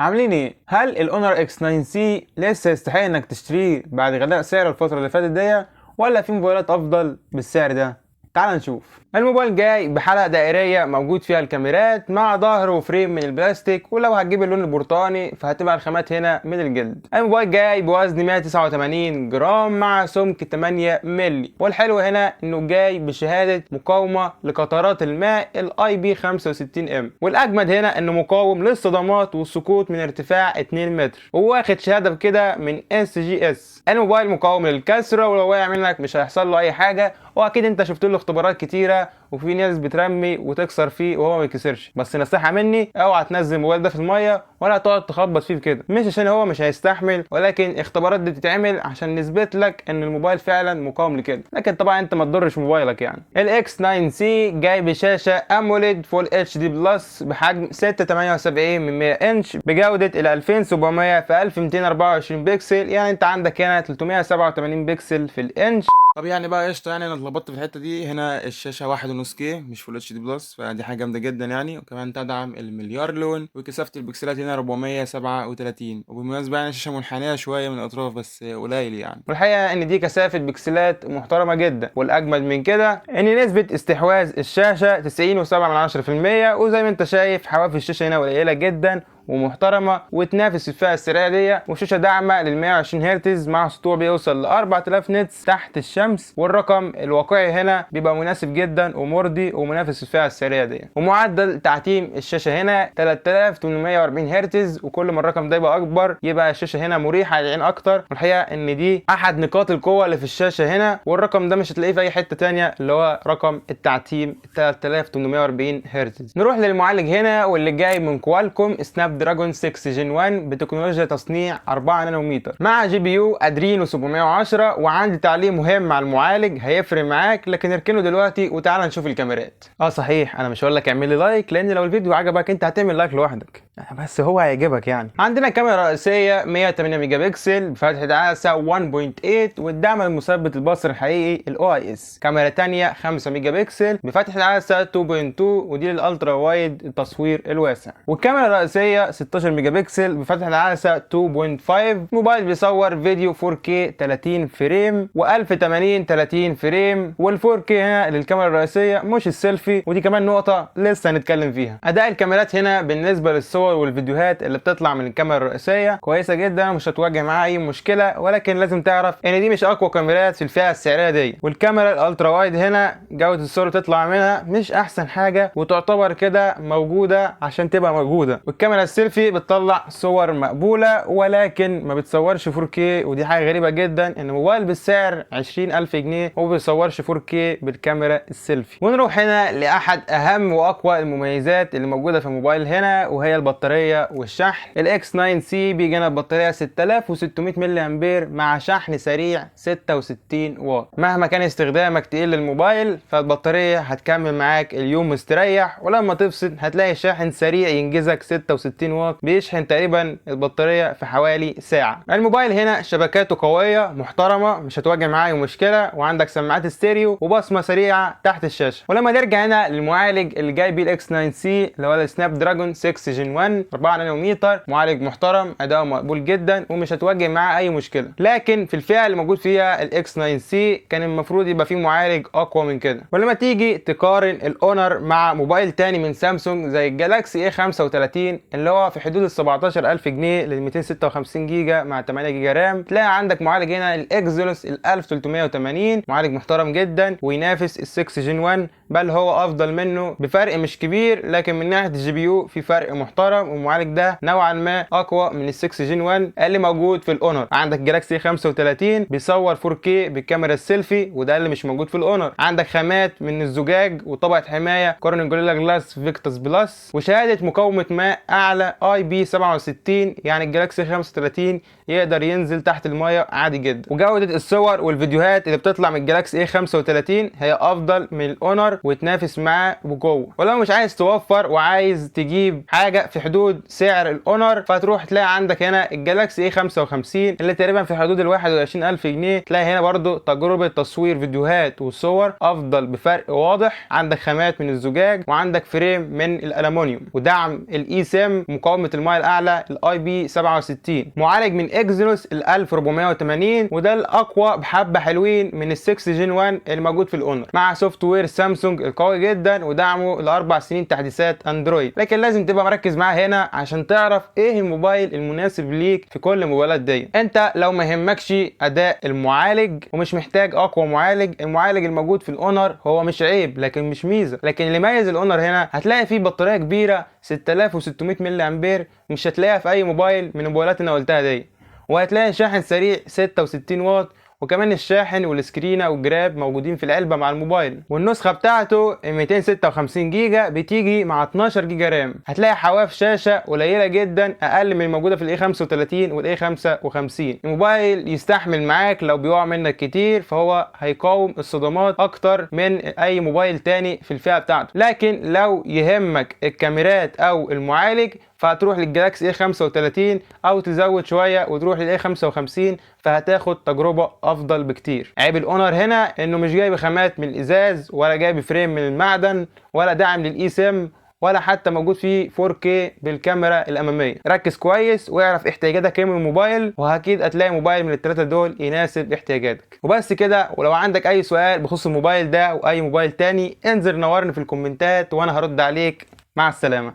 عاملين ايه؟ هل ال Honor X9c لسه يستحق انك تشتريه بعد غلاء سعره الفترة اللي فاتت دي، ولا في موبايلات افضل بالسعر ده؟ تعال نشوف. الموبايل جاي بحلقة دائرية موجود فيها الكاميرات مع ظهر و frame من البلاستيك، ولو هتجيب اللون البرتقاني فهتبقى الخامات هنا من الجلد. الموبايل جاي بوزن 189 جرام مع سمك 8 مللي، والحلو هنا انه جاي بشهادة مقاومة لقطرات الماء ال IP 65 M، والاجمد هنا انه مقاوم للصدمات والسقوط من ارتفاع 2 متر، وواخد شهادة بكده من SGS. الموبايل مقاوم للكسر، ولو وقع منك مش هيحصل له اي حاجة، واكيد انت شفت له اختبارات كتيرة وفي ناس بترمي وتكسر فيه وهو ما بيتكسرش. بس نصيحة مني، اوعى تنزل الموبايل ده في المية ولا تقعد تخبط فيه كده، مش عشان هو مش هيستحمل، ولكن الاختبارات دي بتتعمل عشان نثبت لك ان الموبايل فعلا مقاوم لكده، لكن طبعا انت ما تضرش موبايلك. يعني ال X9c جاي بشاشة AMOLED Full HD Plus بحجم 6.78 من 100 انش بجوده ال 2700 في 1224 بكسل، يعني انت عندك هنا 387 بكسل في الانش. طب يعني بقى قشطه، يعني انا اتلخبطت في الحتة دي. هنا الشاشة 1.5 K مش Full HD Plus، فدي حاجة جامدة جدا يعني، وكمان تدعم المليار لون، وكثافه البكسلات هنا 437. وبالمناسبة يعني الشاشة منحنيه شوية من الاطراف بس قليل يعني. والحقيقة ان دي كثافة بكسلات محترمه جدا، والاجمد من كده ان نسبه استحواذ الشاشة 90.7%، وزي ما انت شايف حواف الشاشة هنا قليله جدا ومحترمه وتنافس الفئة السعرية دي، وشاشه داعمه لل 120 هرتز مع سطوع بيوصل ل 4000 nits تحت الشمس، والرقم الواقعي هنا بيبقى مناسب جدا ومرضي ومنافس الفئة السعرية دي. ومعدل تعتيم الشاشة هنا 3840 هرتز، وكل ما الرقم ده يبقى اكبر يبقى الشاشة هنا مريحه للعين اكتر. والحقيقة ان دي احد نقاط القوة اللي في الشاشة هنا، والرقم ده مش هتلاقيه في اي حتة تانية اللي هو رقم التعتيم 3840 هرتز. نروح للمعالج هنا، واللي جاي من Qualcomm Snapdragon 6 Gen 1 بتكنولوجيا تصنيع 4 نانومتر مع GPU Adreno 710. وعندي تعليق مهم على المعالج هيفرق معاك، لكن اركنه دلوقتي وتعالى نشوف الكاميرات. صحيح انا مش هقول لك اعمل لي like، لان لو الفيديو عجبك انت هتعمل like لوحدك، بس هو هيعجبك. يعني عندنا كاميرا رئيسية 108 ميجا بكسل بفتحه عدسة 1.8 والدعم المثبت البصري الحقيقي ال OIS. كاميرا تانية 5 ميجا بكسل بفتحه عدسة 2.2 ودي لل ultra wide التصوير الواسع. والكاميرا الرئيسية 16 ميجا بكسل بفتحه عدسة 2.5. موبايل بيصور فيديو 4K 30 frame و1080 30 frame، وال 4K هنا للكاميرا الرئيسية مش السيلفي، ودي كمان نقطة لسه هنتكلم فيها. اداء الكاميرات هنا بالنسبة للصور والفيديوهات اللي بتطلع من الكاميرا الرئيسية كويسة جدا، مش هتواجه معاها اي مشكلة، ولكن لازم تعرف ان دي مش اقوى كاميرات في الفئة السعرية دي. والكاميرا ال ultra wide هنا جوده الصور اللي بتطلع منها مش احسن حاجة، وتعتبر كده موجودة عشان تبقى موجودة. والكاميرا السيلفي بتطلع صور مقبولة ولكن ما بتصورش 4K، ودي حاجة غريبة جدا ان موبايل بالسعر 20000 جنيه وما بيصورش 4K بالكاميرا السيلفي. ونروح هنا لاحد اهم واقوى المميزات اللي موجودة في الموبايل هنا، وهي البطارية والشحن. ال X9c بيجي هنا ببطاريه 6600 ملي امبير مع شحن سريع 66 واط. مهما كان استخدامك تقيل للموبايل فالبطاريه هتكمل معاك اليوم مستريح، ولما تفصل هتلاقي شاحن سريع ينجزك 66 واط بيشحن تقريبا البطارية في حوالي ساعة. الموبايل هنا شبكاته قوية محترمه مش هتواجه معاه مشكلة، وعندك سماعات ستيريو وبصمه سريعة تحت الشاشة. ولما نرجع هنا للمعالج اللي جاي بيه ال X9c اللي هو ال Snapdragon 6 Gen 1 4 نانومتر، معالج محترم اداؤه مقبول جدا ومش هتواجه معاه اي مشكلة. لكن في الفئة اللي موجود فيها ال X9c كان المفروض يبقى فيه معالج اقوى من كده. ولما تيجي تقارن ال Honor مع موبايل تاني من سامسونج زي ال Galaxy A35 اللي هو في حدود ال 17000 جنيه لل 256 جيجا مع 8 جيجا RAM، تلاقي عندك معالج هنا ال Exynos ال 1380، معالج محترم جدا وينافس ال 6 Gen 1، بل هو افضل منه بفرق مش كبير، لكن من ناحية ال GPU في فرق محترم، والمعالج ده نوعا ما اقوى من ال 6 Gen 1 اللي موجود في ال Honor. عندك Galaxy 35 بيصور 4K بالكاميرا السيلفي، وده اللي مش موجود في ال Honor. عندك خامات من الزجاج وطبقه حماية Corning Gorilla Glass Victus Plus، وشهادة مقاومة ماء اعلى IP 67، يعني ال Galaxy 35 يقدر ينزل تحت المية عادي جدا. وجوده الصور والفيديوهات اللي بتطلع من ال Galaxy A 35 هي افضل من ال Honor وتنافس معاه بقوة. ولو مش عايز توفر وعايز تجيب حاجة في في حدود سعر الاونر، فهتروح تلاقي عندك هنا ال Galaxy A55 اللي تقريبا في حدود ال 21000 جنيه. تلاقي هنا برضو تجربة تصوير فيديوهات وصور افضل بفرق واضح، عندك خامات من الزجاج وعندك frame من الالومنيوم، ودعم ال eSIM، مقاومة الماء الاعلى ال IP 67، معالج من Exynos ال 1480 وده الاقوى بحبة حلوين من ال 6 Gen 1 الموجود في الاونر، مع software سامسونج القوي جدا ودعمه ل4 سنين تحديثات اندرويد. لكن لازم تبقى مركز معاه هنا عشان تعرف ايه الموبايل المناسب ليك في كل الموبايلات دي. انت لو ما يهمكش اداء المعالج ومش محتاج اقوى معالج، المعالج الموجود في الاونر هو مش عيب لكن مش ميزه. لكن اللي يميز الاونر هنا هتلاقي فيه بطارية كبيرة 6600 ملي امبير، مش هتلاقيها في اي موبايل من الموبايلات اللي انا قلتها دي، وهتلاقي شاحن سريع 66 واط، وكمان الشاحن والسكرينه والجراب موجودين في العلبة مع الموبايل. والنسخة بتاعته 256 جيجا بتيجي مع 12 جيجا RAM. هتلاقي حواف شاشة قليله جدا، اقل من الموجودة في ال A35 وال A55. الموبايل يستحمل معاك لو بيقع منك كتير، فهو هيقاوم الصدمات اكتر من اي موبايل تاني في الفئة بتاعته. لكن لو يهمك الكاميرات او المعالج فهتروح لل Galaxy A35، او تزود شوية وتروح لل A55، فهتاخد تجربه افضل بكتير. عيب الاونر هنا انه مش جايب خامات من الازاز، ولا جايب frame من المعدن، ولا دعم لل eSIM، ولا حتى موجود فيه 4K بالكاميرا الامامية. ركز كويس واعرف احتياجاتك ايه من الموبايل، واكيد هتلاقي موبايل من الثلاثة دول يناسب احتياجاتك. وبس كده، ولو عندك اي سؤال بخصوص الموبايل ده واي موبايل تاني انزل نورني في الكومنتات وانا هرد عليك. مع السلامه.